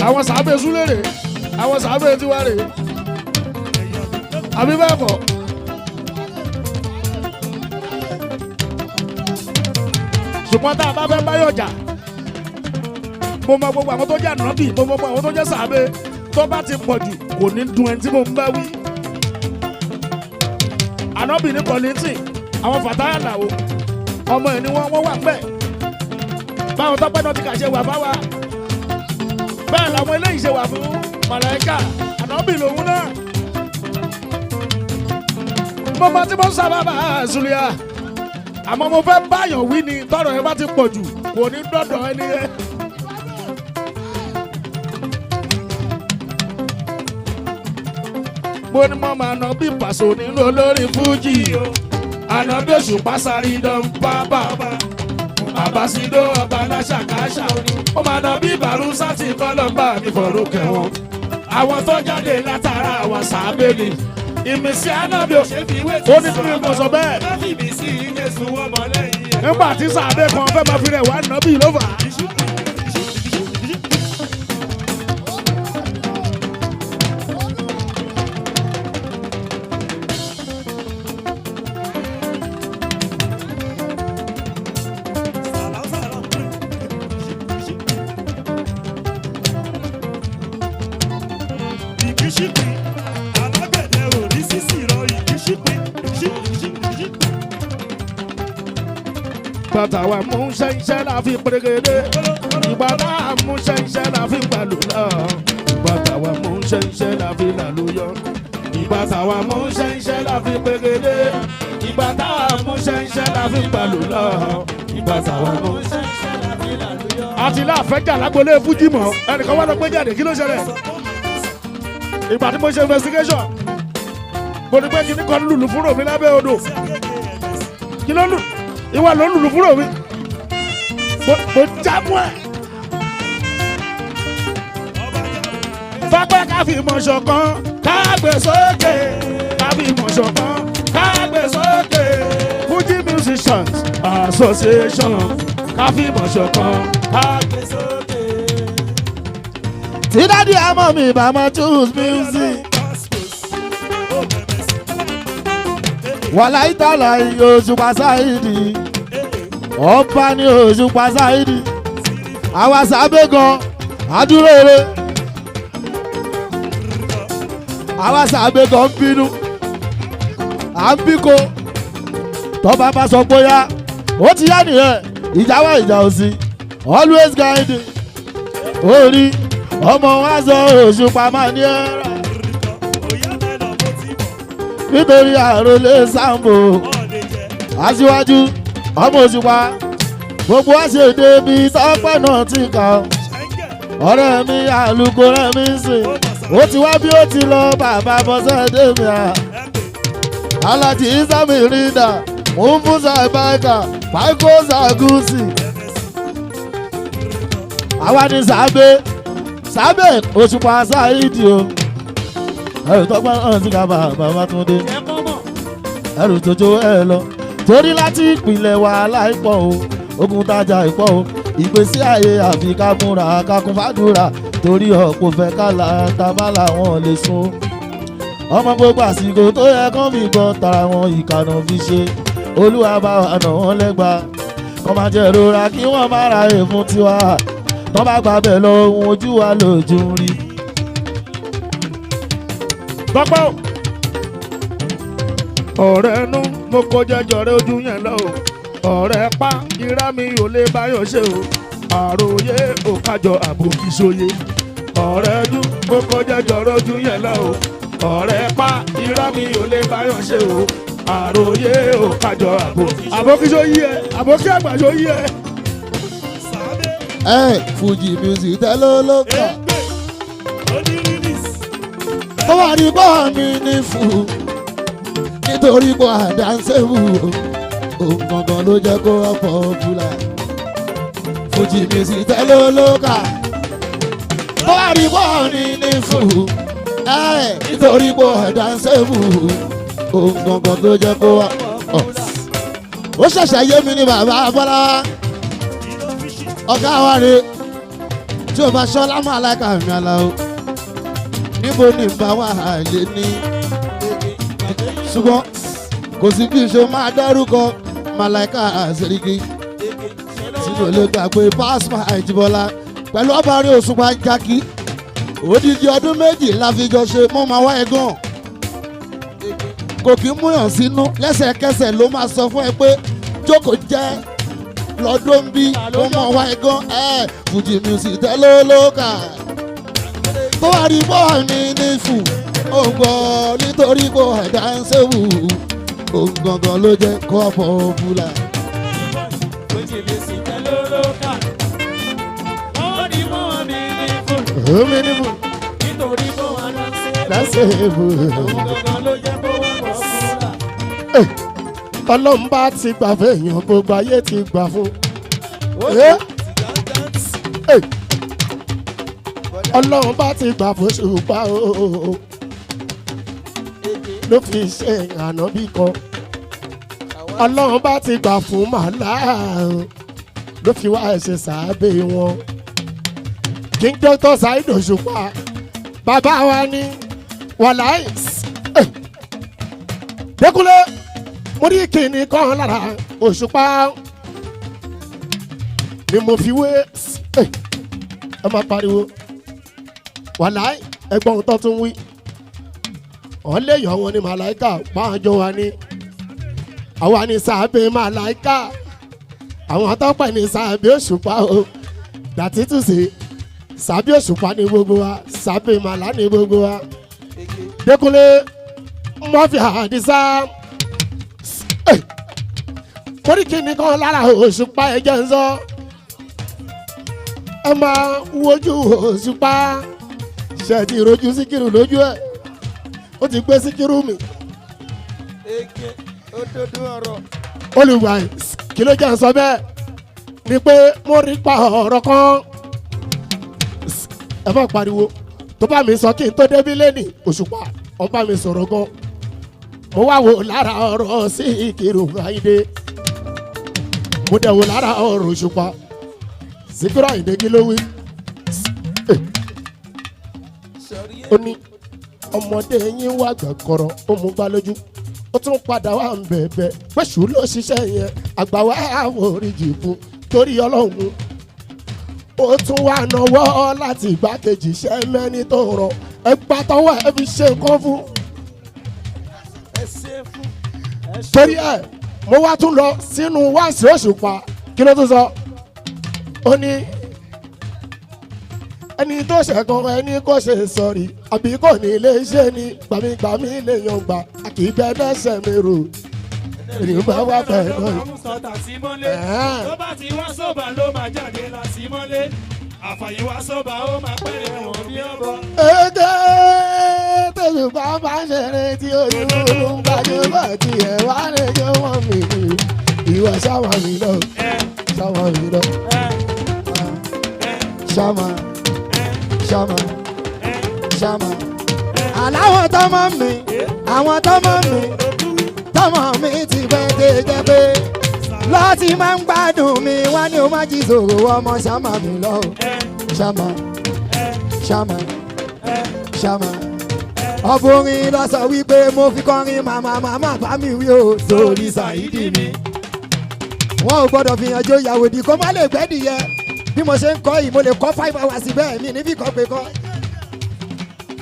Àwọn sàábẹ̀ súlẹ̀ rè, àwọn sàábẹ̀ tiwa rè, àbí bẹ́ẹ̀ kọ́? Ṣùgbọ́n tá a bá fẹ́ báyọ̀ jà, mo mọ gbogbo àwọn tó jẹ́ ànábì, mo mọ gbogbo àwọn tó jẹ́ sàábẹ̀. Tó bá ti pọ̀ jù, kò ní dùn ẹni tí mo ń bá wí. Ànábì ní kọ́lìntì, àwọn fàtáyà làwọ̀ ọmọ ẹ̀ ni wọ́n wà pẹ́. Báwọn tọ́pẹ́ náà ti kà ṣe wà fáwa, bẹ́ẹ̀ làwọn eléyìí ṣe wà fún màláíkà. Ànábì lòun náà. Mo mọ tí mo ń sábà bá a Zulia, àmọ́ mo fẹ́ báyọ̀ wí ni tọ́rọ̀ ẹ bá ti pọ̀ jù, kò ní dọ́dọ̀ ẹni yẹn. Mo ní mo máa nà bí pàṣọ nínú olórin fújì o, ànábì Òṣùpá sáré dán bábà àbásídó ọba aláṣàkáṣà. Ó máa nà bí bàrúsà tí kọ́lọ́mbà mi fọ̀rọ̀ kẹwọn. Àwọn tó jáde látara àwọn sàábé ni ìmísí ànábì ò Ṣé fi wé Ó ní kí ni mo sọ bẹ́ẹ̀? Má fi mí sí Jésù ọmọ lẹ́yìn ẹ̀. Nígbà tí sàábé kan fẹ́ máa fi rẹ̀ wá nàbí ló fà á. Sàlám sàlám. Ìkíṣípì, alágbẹ̀dẹ ò ní sísì rọ ìkíṣípì, ìkíṣípì. Bàtà wa mú ṣẹ́ńṣẹ́ la fi pèrègèdè. Ìgbà tá a mú ṣẹ́ńṣẹ́ la fi gbàlù lọ. Ìgbà tá wa mú ṣẹ́ńṣẹ́ la fi làlùyọ. Ìgbà tá wa mú ṣẹ́ńṣẹ́ la fi pèrègèdè. Ìgbà tá a mú ṣẹ́ńṣẹ́ la fi gbàlù lọ. Ìgbà tá wa mú ṣẹ́ńṣẹ́ la fi làlùyọ. Àti láàfẹ́jà lágbolé fújì mọ́, ẹnìkan wá lọ gbé jáde, kí ló ṣẹlẹ̀? Ìgbà tí mo ṣe investigation, mo ní pé kíní kan lùlù fúnrò mi lábẹ́ odò. Kí ló lù? Ìwà ló lùlù fúnrò mi. Mo já mú ẹ̀. Fápẹ́ ká fi mọ̀ ṣọ̀kan, ká gbé sókè. Ká fi mọ̀ ṣọ̀kan, ká gbé sókè. Fuji Musicians Association, ká fi mọ̀ ṣọ̀kan, ká gbé sókè. Tí daddy àmọ́ mi bá máa choose music. Wàláì tàlà Òṣùpá Sáìdì. Ọba ní Òṣùpá Sáìdì. Àwa sábẹ́ gan, àdúró ere. Àwa sábẹ́ gan ń bínú. À ń bíko. Tọ́ba bá sọ pé yá, ó ti yá nìyẹn. Ìjà wá ìjà ò sí. Always guiding. Orí ọmọ wa sọ Òṣùpá máa ní ẹ̀rọ. Nítorí àròlé Sambo aṣíwájú ọmọ Òṣùpá gbogbo wa ṣe débi tọ́pẹ́ náà ti kà ó. Ọ̀rẹ́ mi àlùkò rẹ̀ mi ń sìn, ó ti wá bí ó ti lọ. Bàbá bọ́sẹ̀ dèmi à alájí isami rinda mufúnṣà báìkà pàìkó ṣàgùsì. Àwa ni sàbẹ̀ sàbẹ̀ Òṣùpá Sáìdì o. Ẹrù tọ́pẹ́ náà ti kà, bàbá Túndé ẹrù tójó ẹ lọ torí láti ìpìlẹ̀ wàhálà ìpọ̀ o, ogun tajà ìpọ̀ o, ìgbésí ayé àfi ká múra ká kún fàdúrà torí ọ̀pọ̀ fẹ́ kálá tábà làwọn lè sùn. Ọmọ gbogbo àsìkò tó yẹ kán fi gbọ́ tara wọn, ìkànnà fi ṣe olúwa bá wà nà wọ́n lẹ́gba kọ́ máa jẹ́ ìrora kí wọ́n má ra èèfún tiwa tọ́ bá gbà bẹ́ẹ̀ lọ, ohun ojú wa lójú ń rí. Tọ́pẹ́ o. Ọ̀rẹ́ nu mo kọjá jọ̀rẹ́ ojú yẹn lọ o. Ọ̀rẹ́ pa ìrá mi ò lè báyọ̀ ṣe o. Àròyé ò kájọ àbòkí sóye. Ọ̀rẹ́ ju mo kọjá jọ̀rẹ́ ojú yẹn lọ o. Ọ̀rẹ́ pa ìrá mi ò lè báyọ̀ ṣe o. Àròyé ò kájọ àbòkí. Àbòkí sóyí ẹ, àbòkí àgbà sóyí ẹ. Ẹ Fuji music tẹ́lẹ̀ ló kà tó wà ní bọ́ mi ní fún nítorí bọ́ àdánsẹ́wù òun gangan ló jẹ́ kó wá popular. Fuji music tẹ́lẹ̀ ló kà. wá rí bọ́ọ̀nì ní fùrù ẹ̀ nítorí pé ọ̀dà ń ṣèbù ohun gangan tó jẹ́ kó wá. Ó ṣẹ̀ṣẹ̀ yé mi ní bàbá Bọ́lá ọ̀gá wa rè tí o bá ṣọlá máa láìka mi àlà o níbo ni bá wà lè ní. Ṣùgbọ́n kò sí bí ṣe máa dárúkọ Màláìka Àṣíríkì tí mo lè gbà pé Pasuma Àìjíbọ́lá pẹ̀lú ọba rí Òṣùpá Jákì odidi ọdún 2 la fi jọ ṣe mọ́ máa wá ẹ gan. Kò kí ń múyàn sínú lẹ́sẹ̀kẹsẹ̀ ló máa sọ fún ẹ pé jókòó jẹ́ lọ́dún bí mo mọ̀ wá ẹ gan ẹ Fuji music tẹ́lẹ̀ lóka tó wá rí bọ́ọ̀ mi ní fù ó gbọ́ nítorí kó ẹ̀dá ń ṣèwù òun gangan ló jẹ́ kó ọ̀pọ̀ búlà. Omi ní fún lásìkò. Ọlọ́run bá ti gbà fún èèyàn gbogbo ayé ti gbà fún. Ọlọ́run bá ti gbà fún Òṣùpá o ló fi ṣe ànábì kan. Ọlọ́run bá ti gbà fún màlá ló fi wá ṣe sàábé wọn. King Dr. Saheed Òṣùpá bàbá wa ní wàláì. Dékúnlé mo ní kìnnì kan lára Òṣùpá ni mo fi wé ẹ máa pariwo wàláì ẹgbọ́n tó tún wí ọ̀n lè yọ̀ wọn ní màláìka pàjọ wa ní àwa ní sàbẹ̀ màláìka àwọn tọ́pẹ̀ ní sàbẹ̀ Òṣùpá o dàtí tù sí sàbẹ̀ Òṣùpá ní gbogbo wa sàbẹ̀ màlá ní gbogbo wa Dékúnlé Murphy Àdìsá koríki nìkan lára Òṣùpá ẹ̀jẹ̀ ń sọ ẹ máa wojú Òṣùpá ṣe ti rojú Síkírù lójú ẹ ó ti gbé Síkírù mi. Olùwà kí ló jẹ́ ń sọ bẹ́ẹ̀ ni pé mo rí pa ọ̀rọ̀ kan ẹ má pariwo tó bá mi sọ kí n tó débí lẹ́nì Òṣùpá ó bá mi sọ̀rọ̀ gan mo wá wò lára ọ̀rọ̀ Síkírù Àyìndé mo dẹ̀ wò lára ọ̀rọ̀ Òṣùpá Síkírù Àyìndé kí ló wí. Ó ní ọmọdé yín wá gbàgbọ́rọ̀ ó mú gbá lójú ó tún padà wá ń bẹ̀bẹ̀ pẹ̀sù ló ṣiṣẹ́ yẹn àgbà wá àforíjì fún torí Ọlọ́run ó tún wá náwó láti ìgbákejì iṣẹ́ mẹ́ni tó rọ ẹgbà tọwọ́ ẹ fi ṣe nǹkan fún. Torí ẹ mo wá tún lọ sínú wáàsí Òṣùpá kí ló tún sọ ó ní ẹni tó ṣẹ̀kan ẹni kò ṣe sọ̀rí àbí kò ní lè ṣe ni gbàmígbàmí lè yan gbà àkìgbẹ́ dẹ́sẹ̀ mi rò ènìyàn bá wà pẹ̀lú. Tó bá ti wá sọ́ba ló máa jáde láti mọ́lé àfàyíwá sọ́ba ó máa pẹ́rẹ́ wọn bí ọ̀bọ. Èdè tòṣùpá bá ṣeré tí ojú ń gbajúmọ̀ tí ẹ̀ wá lè jẹ́ wọ́n mi ìwọ ṣáwà mi lọ ṣáwà mi lọ ṣáwà ṣáma ṣáma. Aláwọ̀ tọmọ mi, àwọn tọmọ mi, tọmọ mi ti pẹ́ tẹ́ jẹ́ pé lọ́ọ̀tì máa ń gbádùn mi wá ní o má jí sòrò ọmọ ṣáma mi lọ. Ṣáma ṣáma ṣáma. Ọ̀bùnrin lọ sọ wípé mo fi kọrin màmá màmá bá mi wí o sórí Saheed mi. Wọ́n ò gbọ́dọ̀ fi hàn jó ìyàwó di kó má lè gbẹ́dìyẹ bí mo ṣe ń kọ́ yìí mo lè kọ́ 5 hours bẹ́ẹ̀ mi níbi kan pé kọ́.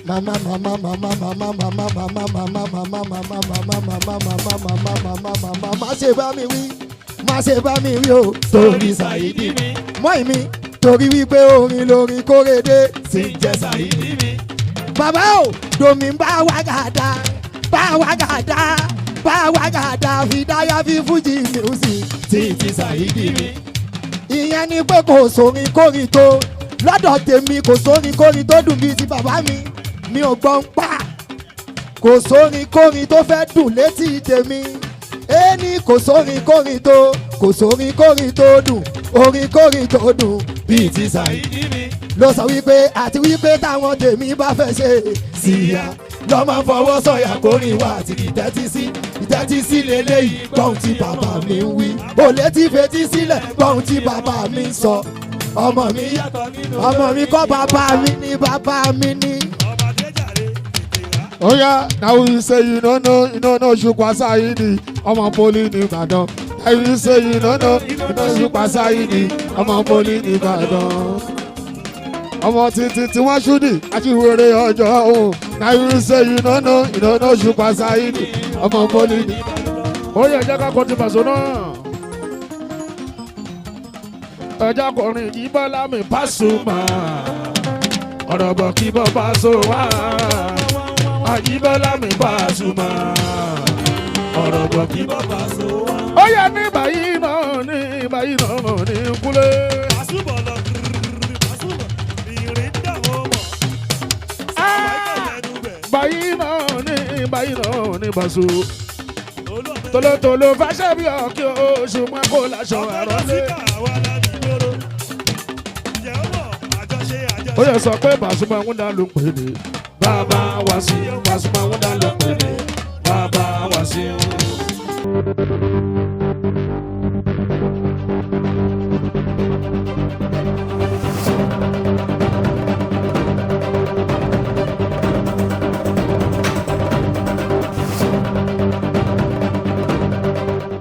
Màmá màmá màmá màmá màmá màmá màmá màmá màmá màmá màmá màmá màmá màmá màmá má ṣe bá mi wí má ṣe bá mi wí o torí Saheed mi. Mọ́ ìmí torí wípé orin lórin kórede sì ń jẹ́ Saheed mi. Bàbá o domi bá wa gàdá bá wa gàdá bá wa gàdá fi dáyà fi Fuji music Títí Saheed mi. Ìyẹn ni pé kò sórin kórin tó lọ́dọ̀ tèmi kò sórin kórin tó dùn bíi ti bàbá mi mi ò gbọ́n pa kò sórin kórin tó fẹ́ dùn létí tèmi ẹni kò sórin kórin tó kò sórin kórin tó dùn orin kórin tó dùn bíi ti Saheed Saheed mi. Ló sọ wípé àti wípé táwọn tèmi bá fẹ́ ṣe síyá lọ́ máa ń fọwọ́ sọ̀yà kórìn wá àti ìtẹ́tí sí ìtẹ́tí sí lélẹ́yìí gbọ́n tí bàbá mi ń wí. Ò létí fetí sílẹ̀ gbọ́n tí bàbá mi ń sọ. Ọmọ mi Yàtọ̀ nínú ọmọ mi kọ́ bàbá mi ní bàbá mi ní. ọba déjàre tètè wá. Oya, now you say you no know Òṣùpá Sáyídì, ọmọ poli ní Ìbàdàn. Now you say you no know Òṣùpá Sáyídì, ọmọ poli ní Ìbàdàn. Ọmọ títí tí wọ́n ṣúdì, aṣíwèrè ọjọ́ òun. Now you say you no know Òṣùpá Sáyídì, ọmọ poli ní Ó yẹ ẹjẹ́ ká kọ́ ti Paso náà. Ẹjẹ́ kọrin yìí bọ́lá mi Pasuma. Ọ̀rọ̀ bọ̀ kí bọ́ Paso wá. Àyíbọ́lá mi Pasuma. Ọ̀rọ̀ bọ̀ kí bọ́. Bàbá so wá. Ó yẹ ní báyìí náà ní báyìí náà ní kúlẹ̀. Pàṣùbọ̀ lọ kìrìrì pàṣùbọ̀ ìrìn dàwọ̀ mọ̀. Sàwáìkà lẹ́nu bẹ̀. Báyìí náà ní báyìí náà ní Paso. Olú ọ̀bẹ. Tolótoló fàṣẹ bí ọ̀kí oṣù mọ́ kó láṣọ Ọ̀gá àrọ́lé. síkà wà ládùúgbòrò. Ǹjẹ́ ó mọ̀ àjọṣe àjọṣe. Ó yẹ sọ pé Pasuma ń dá ló ń pè ní. Bàbá wa sí Pasuma ń